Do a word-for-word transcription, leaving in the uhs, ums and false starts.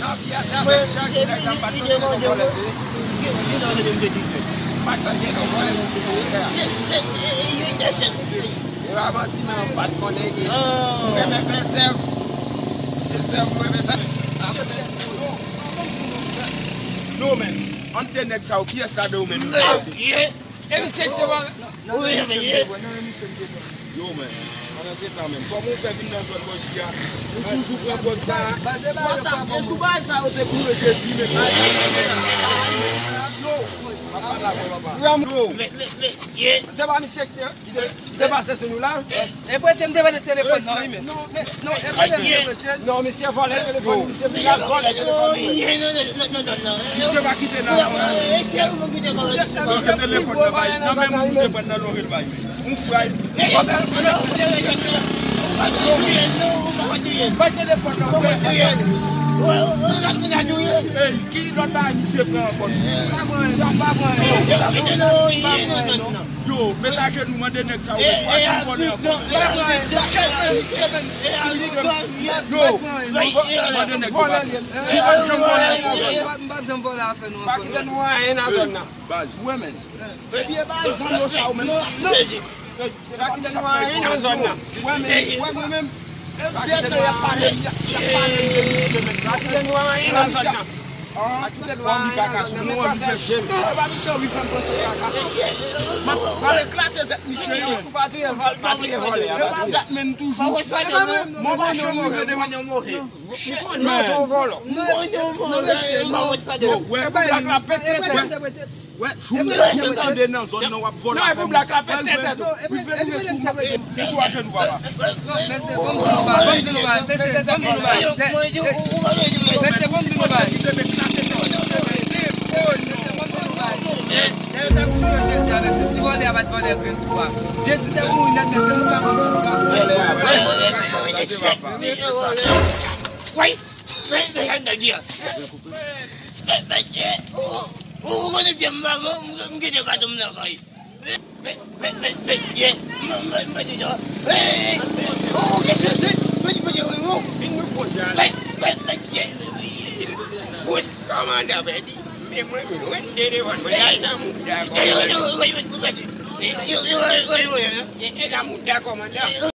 Nan vi a se avèk chak nèg la m pa t panse nou vòlè te ye. M pa t panse nou vòlè misye te ye frè. E pa manti non, m pa t konnen ke ou renmen fè sèv. Se sèv ou renmen fè. Non men, ant de nèg sa yo, kiyès ladan yo menm? E misye ki te pale. Nan emisyon m te pran, nan emisyon m te pran. Yo, men, pandan se tan menm, kòman w fè vin nan zòn mwen jodi a? Ou toujou pran pòz sa a? Baz, e pa sa, e sou bagay sa yo te boule Jezi, men. Yo, papa la, papa. Yo. Se pa misye ki te, ki te, ki te pase sou nou la? E prete m te vòlè telefòn nan, wi, men. Non, men, non, e prete m te vòlè. Non, misye vòlè telefòn, misye vin la vòlè telefòn. Misye pa kite nan. Misye telefòn nan bay, nan men moun te pran nan lòrèy bay. Yon fray. Bay telefòn nan. Ey, ki lòt bagay misye pran ankò? Pa pran, pa pran. Yo, met ajenou, mande nèg sa yo. Yo, mande nèg sa yo. Yo, mande nèg yo. Yo, pa janm vòlè. Pa kite nou anyen nan zòn nan. Baz, wè men. Epi e pa zòn yo sa yo menm. Pa kite nou anyen nan zòn nan. Wè men, wè mwen menm. Detan y ap pale, y ap, y ap pale m de misye menm. Pa kite nou anyen nan zòn nan. Ann, w anvi kaka sou mwen, w anvi fè jem. Non, e pa misye anvi fè m panse kaka. M ap, m ap eklate tèt misye, wi. Ou pa touye vòlè, pa touye vòlè a, pa touye. Mwen pa janm rive devan. M konnen w se yon vòlò. Yo, wè, Black la pete tèt. Wè, jou m tande nan zòn nan w ap vòlè. Non, e pou Black la pete tèt. Ou vle vire sou mwen. Mete ajenou, papa. Mesye, ban m di nou bagay. Mesye, ban m di nou bagay. Mesye, ban m di nou bagay. Mesye, ban m di nou bagay. Dayè, ta pou yo Jezi avèk se ti vòlè a pa t vòlè grenn tou a. Jezi te mouri nèt, mesye, nou pa ban m chans la. Vòlè a, vòlè. Woy! Men, men, sa n te di a. Men, men, ou, ou, ou konnen fye m vagan, m, m kite katon m lakay. Men, men, men, men, men, ye, m, m, m pa di sa. Hey, oh, yes, yes, yes. Men, men, men, men, men, men, ye. Pous kòmandan pèdi. Men mwen, mwen, mwen, te devan, mwen, ay nan mouda kòmandan. Ye, ye, nan mouda kòmandan.